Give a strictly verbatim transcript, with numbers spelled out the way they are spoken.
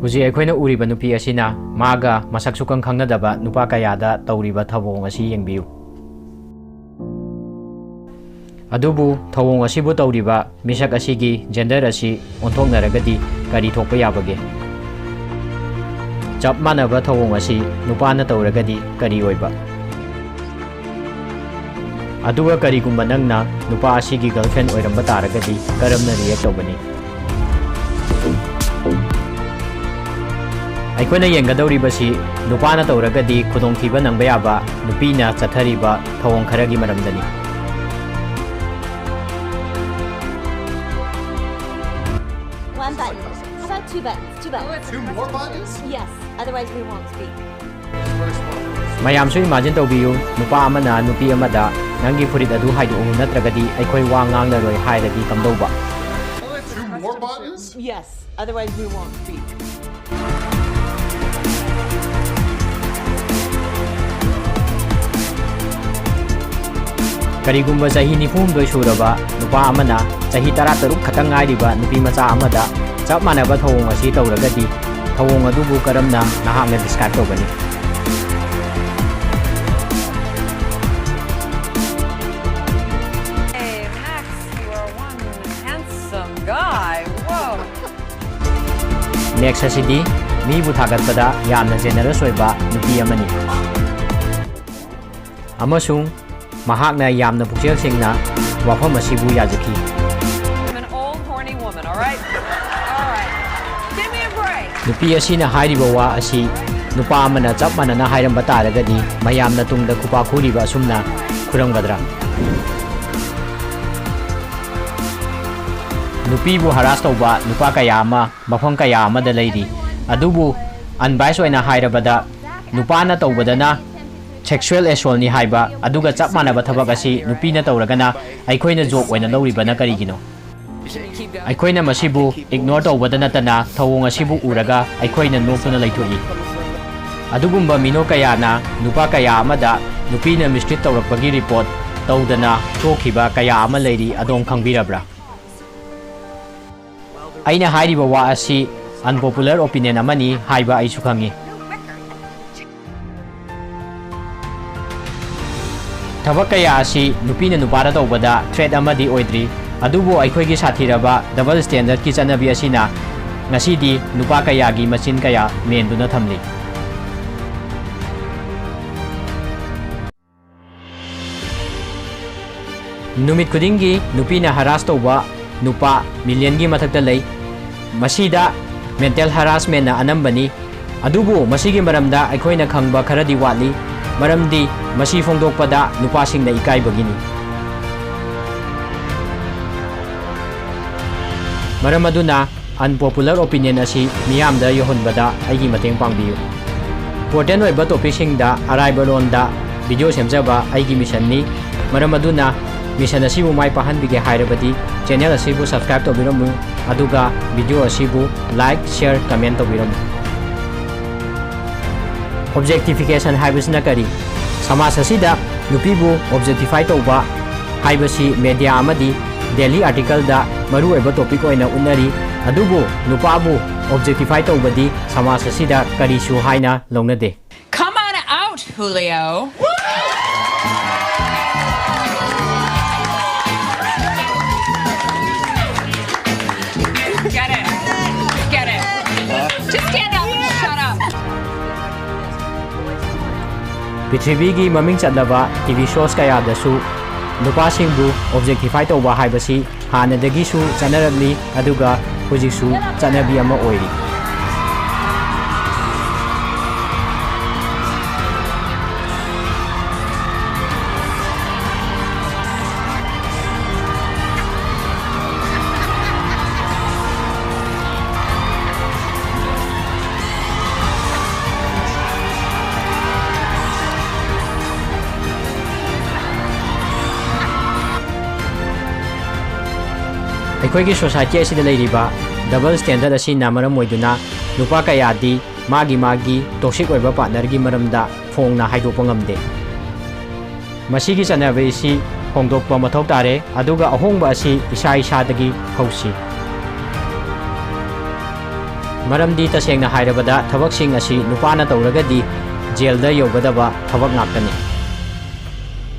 ꯍꯧꯖꯤꯛ ꯑꯩꯈꯣꯏꯅ ꯎꯔꯤꯕ ꯅꯨꯄꯤ ꯑꯁꯤꯅ ꯃꯥꯒ ꯃꯁꯛ ꯁꯨꯈꯪ ꯈꯪꯅꯗꯕ ꯅꯨꯄꯥ ꯀꯌꯥꯗ ꯇꯧꯔꯤꯕ ꯊꯧꯑꯣꯡ ꯑꯁꯤ ꯌꯦꯡꯕꯤꯌꯨ꯫ ꯑꯗꯨꯕꯨ ꯊꯧꯑꯣꯡ ꯑꯁꯤꯕꯨ ꯇꯧꯔꯤꯕ ꯃꯤꯁꯛ ꯑꯁꯤꯒꯤ gender ꯑꯁꯤ ꯑꯣꯟꯊꯣꯛꯅꯔꯒꯗꯤ ꯀꯔꯤ ꯊꯣꯛꯄ ꯌꯥꯕꯒꯦ? ꯆꯞ ꯃꯥꯟꯅꯕ ꯊꯧꯑꯣꯡ ꯑꯁꯤ ꯅꯨꯄꯥꯅ ꯇꯧꯔꯒꯗꯤ ꯀꯔꯤ ꯑꯣꯏꯕ? ꯑꯗꯨꯒ ꯀꯔꯤꯒꯨꯝꯕ ꯅꯪꯅ ꯅꯨꯄꯥ ꯑꯁꯤꯒꯤ girlfriend ꯑꯣꯏꯔꯝꯕ ꯇꯥꯔꯒꯗꯤ ꯀꯔꯝꯅ react ꯇꯧꯒꯅꯤ? ꯑꯩꯈꯣꯏꯅ ꯌꯦꯡꯒꯗꯧꯔꯤꯕꯁꯤ ꯅꯨꯄꯥꯅ ꯇꯧꯔꯒꯗꯤ ꯈꯨꯗꯣꯡꯊꯤꯕ ꯅꯪꯕ ꯌꯥꯕ ꯅꯨꯄꯤꯅ ꯆꯠꯊꯔꯤꯕ ꯊꯧꯑꯣꯡ ꯈꯔꯒꯤ ꯃꯔꯝꯗꯅꯤ꯫ One button. How about two buttons? Two buttons. Two more buttons? Yes. Otherwise, we won't speak. First one. ꯃꯌꯥꯝꯁꯨ imagine ꯇꯧꯕꯤꯌꯨ, ꯅꯨꯄꯥ ꯑꯃꯅ ꯅꯨꯄꯤ ꯑꯃꯗ "ꯅꯪꯒꯤ ꯐꯨꯔꯤꯠ ꯑꯗꯨ ꯍꯥꯏꯗꯣꯛꯎ, ꯅꯠꯇ꯭ꯔꯒꯗꯤ ꯑꯩꯈꯣꯏ ꯋꯥ ꯉꯥꯡꯂꯔꯣꯏ" ꯍꯥꯏꯔꯗꯤ ꯀꯝꯗꯧꯕ? Two more buttons? Yes. Otherwise, we won't speak. ꯀꯔꯤꯒꯨꯝꯕ ꯆꯍꯤ ꯅꯤꯐꯨ ꯍꯨꯝꯗꯣꯏ ꯁꯨꯔꯕ ꯅꯨꯄꯥ ꯑꯃꯅ ꯆꯍꯤ ꯇꯔꯥꯇꯔꯨꯛ ꯈꯛꯇꯪ ꯉꯥꯏꯔꯤꯕ ꯅꯨꯄꯤ ꯃꯆꯥ ꯑꯃꯗ ꯆꯞ ꯃꯥꯟꯅꯕ ꯊꯧꯑꯣꯡ ꯑꯁꯤ ꯇꯧꯔꯒꯗꯤ, ꯊꯧꯑꯣꯡ ꯑꯗꯨꯕꯨ ꯀꯔꯝꯅ ꯅꯍꯥꯛꯅ describe ꯇꯧꯒꯅꯤ? Hey, Max, you are one handsome guy. Whoa. Max ꯑꯁꯤꯗꯤ ꯃꯤꯕꯨ ꯊꯥꯒꯠꯄꯗ ꯌꯥꯝꯅ generous ꯑꯣꯏꯕ ꯅꯨꯄꯤ ꯑꯃꯅꯤ, ꯑꯃꯁꯨꯡ ꯃꯍꯥꯛꯅ ꯌꯥꯝꯅ ꯄꯨꯛꯆꯦꯜ ꯁꯦꯡꯅ ꯋꯥꯐꯝ ꯑꯁꯤꯕꯨ ꯌꯥꯖꯈꯤ꯫ I'm an old horny woman, all right? All right. Give me a break. ꯅꯨꯄꯤ ꯑꯁꯤꯅ ꯍꯥꯏꯔꯤꯕ ꯋꯥ ꯑꯁꯤ ꯅꯨꯄꯥ ꯑꯃꯅ ꯆꯞ ꯃꯥꯟꯅꯅ ꯍꯥꯏꯔꯝꯕ ꯇꯥꯔꯒꯗꯤ, ꯃꯌꯥꯝꯅ ꯇꯨꯡꯗ ꯈꯨꯄꯥꯛ ꯈꯨꯔꯤꯕ ꯑꯁꯨꯝꯅ ꯈꯨꯔꯝꯒꯗ꯭ꯔꯥ? ꯅꯨꯄꯤꯕꯨ harass ꯇꯧꯕ ꯅꯨꯄꯥ ꯀꯌꯥ ꯑꯃ ꯃꯐꯝ ꯀꯌꯥ ꯑꯃꯗ ꯂꯩꯔꯤ꯫ ꯑꯗꯨꯕꯨ unbiased ꯑꯣꯏꯅ ꯍꯥꯏꯔꯕꯗ, ꯅꯨꯄꯥꯅ ꯇꯧꯕꯗꯅ sexual assaultꯅꯤ ꯍꯥꯏꯕ, ꯑꯗꯨꯒ ꯆꯞ ꯃꯥꯟꯅꯕ ꯊꯕꯛ ꯑꯁꯤ ꯅꯨꯄꯤꯅ ꯇꯧꯔꯒꯅ ꯑꯩꯈꯣꯏꯅ joke ꯑꯣꯏꯅ ꯂꯧꯔꯤꯕꯅ ꯀꯔꯤꯒꯤꯅꯣ? ꯑꯩꯈꯣꯏꯅ ꯃꯁꯤꯕꯨ ignore ꯇꯧꯕꯗ ꯅꯠꯇꯅ, ꯊꯧꯑꯣꯡ ꯑꯁꯤꯕꯨ ꯎꯔꯒ ꯑꯩꯈꯣꯏꯅ ꯅꯣꯛꯇꯨꯅ ꯂꯩꯊꯣꯛꯏ꯫ ꯑꯗꯨꯒꯨꯝꯕ ꯃꯤꯅꯣꯛ ꯀꯌꯥꯅ ꯅꯨꯄꯥ ꯀꯌꯥ ꯑꯃꯗ ꯅꯨꯄꯤꯅ mistreat ꯇꯧꯔꯛꯄꯒꯤ report ꯇꯧꯗꯅ ꯊꯣꯛꯈꯤꯕ ꯀꯌꯥ ꯑꯃ ꯂꯩꯔꯤ, ꯑꯗꯣꯝ ꯈꯪꯕꯤꯔꯕ꯭ꯔꯥ? ꯑꯩꯅ ꯍꯥꯏꯔꯤꯕ ꯋꯥ ꯑꯁꯤ unpopular opinion ꯑꯃꯅꯤ ꯍꯥꯏꯕ ꯑꯩꯁꯨ ꯈꯪꯏ꯫ ꯊꯕꯛ ꯀꯌꯥ ꯑꯁꯤ ꯅꯨꯄꯤꯅ ꯅꯨꯄꯥꯗ ꯇꯧꯕꯗ threat ꯑꯃꯗꯤ ꯑꯣꯏꯗ꯭ꯔꯤ, ꯑꯗꯨꯕꯨ ꯑꯩꯈꯣꯏꯒꯤ ꯁꯥꯊꯤꯔꯕ double standardꯀꯤ ꯆꯠꯅꯕꯤ ꯑꯁꯤꯅ ꯉꯁꯤꯗꯤ ꯅꯨꯄꯥ ꯀꯌꯥꯒꯤ ꯃꯆꯤꯟ ꯀꯌꯥ ꯃꯦꯟꯗꯨꯅ ꯊꯝꯂꯤ꯫ ꯅꯨꯃꯤꯠ ꯈꯨꯗꯤꯡꯒꯤ ꯅꯨꯄꯤꯅ harass ꯇꯧꯕ ꯅꯨꯄꯥ millionꯒꯤ ꯃꯊꯛꯇ ꯂꯩ꯫ ꯃꯁꯤꯗ mental harassmentꯅ ꯑꯅꯝꯕꯅꯤ꯫ ꯑꯗꯨꯕꯨ ꯃꯁꯤꯒꯤ ꯃꯔꯝꯗ ꯑꯩꯈꯣꯏꯅ ꯈꯪꯕ ꯈꯔꯗꯤ ꯋꯥꯠꯂꯤ, ꯃꯔꯝꯗꯤ ꯃꯁꯤ ꯐꯣꯡꯗꯣꯛꯄꯗ ꯅꯨꯄꯥꯁꯤꯡꯅ ꯏꯀꯥꯏꯕꯒꯤꯅꯤ꯫ ꯃꯔꯝ ꯑꯗꯨꯅ unpopular opinion ꯑꯁꯤ ꯃꯤꯌꯥꯝꯗ ꯌꯧꯍꯟꯕꯗ ꯑꯩꯒꯤ ꯃꯇꯦꯡ ꯄꯥꯡꯕꯤꯌꯨ꯫ Important ꯑꯣꯏꯕ topicꯁꯤꯡꯗ ꯑꯔꯥꯏꯕ ꯂꯣꯟꯗ video ꯁꯦꯝꯖꯕ ꯑꯩꯒꯤ missionꯅꯤ꯫ ꯃꯔꯝ ꯑꯗꯨꯅ mission ꯑꯁꯤꯕꯨ ꯃꯥꯏ ꯄꯥꯛꯍꯟꯕꯤꯒꯦ ꯍꯥꯏꯔꯕꯗꯤ channel ꯑꯁꯤꯕꯨ subscribe ꯇꯧꯕꯤꯔꯝꯃꯨ, ꯑꯗꯨꯒ video ꯑꯁꯤꯕꯨ like, share, comment ꯇꯧꯕꯤꯔꯝꯃꯨ꯫ Objectification ꯍꯥꯏꯕꯁꯤꯅ ꯀꯔꯤ? ꯁꯃꯥꯖ ꯑꯁꯤꯗ ꯅꯨꯄꯤꯕꯨ objectify ꯇꯧꯕ ꯍꯥꯏꯕꯁꯤ media ꯑꯃꯗꯤ daily articleꯗ ꯃꯔꯨꯑꯣꯏꯕ topic ꯑꯣꯏꯅ ꯎꯠꯅꯔꯤ꯫ ꯑꯗꯨꯕꯨ ꯅꯨꯄꯥꯕꯨ objectify ꯇꯧꯕꯗꯤ ꯁꯃꯥꯖ ꯑꯁꯤꯗ ꯀꯔꯤꯁꯨ ꯍꯥꯏꯅ ꯂꯧꯅꯗꯦ꯫ Come on out, Julio. Get it. Get it. Just stand up and shut up. ꯄ꯭ꯔꯤꯊꯤꯕꯤꯒꯤ ꯃꯃꯤꯡ ꯆꯠꯂꯕ TV shows ꯀꯌꯥꯗꯁꯨ ꯅꯨꯄꯥꯁꯤꯡꯕꯨ objectify ꯇꯧꯕ ꯍꯥꯏꯕꯁꯤ ꯍꯥꯟꯅꯗꯒꯤꯁꯨ ꯆꯠꯅꯔꯛꯂꯤ, ꯑꯗꯨꯒ ꯍꯧꯖꯤꯛꯁꯨ ꯆꯠꯅꯕꯤ ꯑꯃ ꯑꯣꯏꯔꯤ꯫ ꯑꯩꯈꯣꯏꯒꯤ society ꯑꯁꯤꯗ ꯂꯩꯔꯤꯕ double standard ꯑꯁꯤꯅ ꯃꯔꯝ ꯑꯣꯏꯗꯨꯅ ꯅꯨꯄꯥ ꯀꯌꯥꯗꯤ ꯃꯥꯒꯤ ꯃꯥꯒꯤ toxic ꯑꯣꯏꯕ partnerꯒꯤ ꯃꯔꯝꯗ ꯐꯣꯡꯅ ꯍꯥꯏꯗꯣꯛꯄ ꯉꯝꯗꯦ꯫ ꯃꯁꯤꯒꯤ ꯆꯠꯅꯕꯤ ꯑꯁꯤ ꯍꯣꯡꯗꯣꯛꯄ ꯃꯊꯧ ꯇꯥꯔꯦ, ꯑꯗꯨꯒ ꯑꯍꯣꯡꯕ ꯑꯁꯤ ꯏꯁꯥ ꯏꯁꯥꯗꯒꯤ ꯍꯧꯁꯤ꯫ ꯃꯔꯝꯗꯤ ꯇꯁꯦꯡꯅ ꯍꯥꯏꯔꯕꯗ ꯊꯕꯛꯁꯤꯡ ꯑꯁꯤ ꯅꯨꯄꯥꯅ ꯇꯧꯔꯒꯗꯤ ꯖꯦꯜꯗ ꯌꯧꯒꯗꯕ ꯊꯕꯛ ꯉꯥꯛꯇꯅꯤ꯫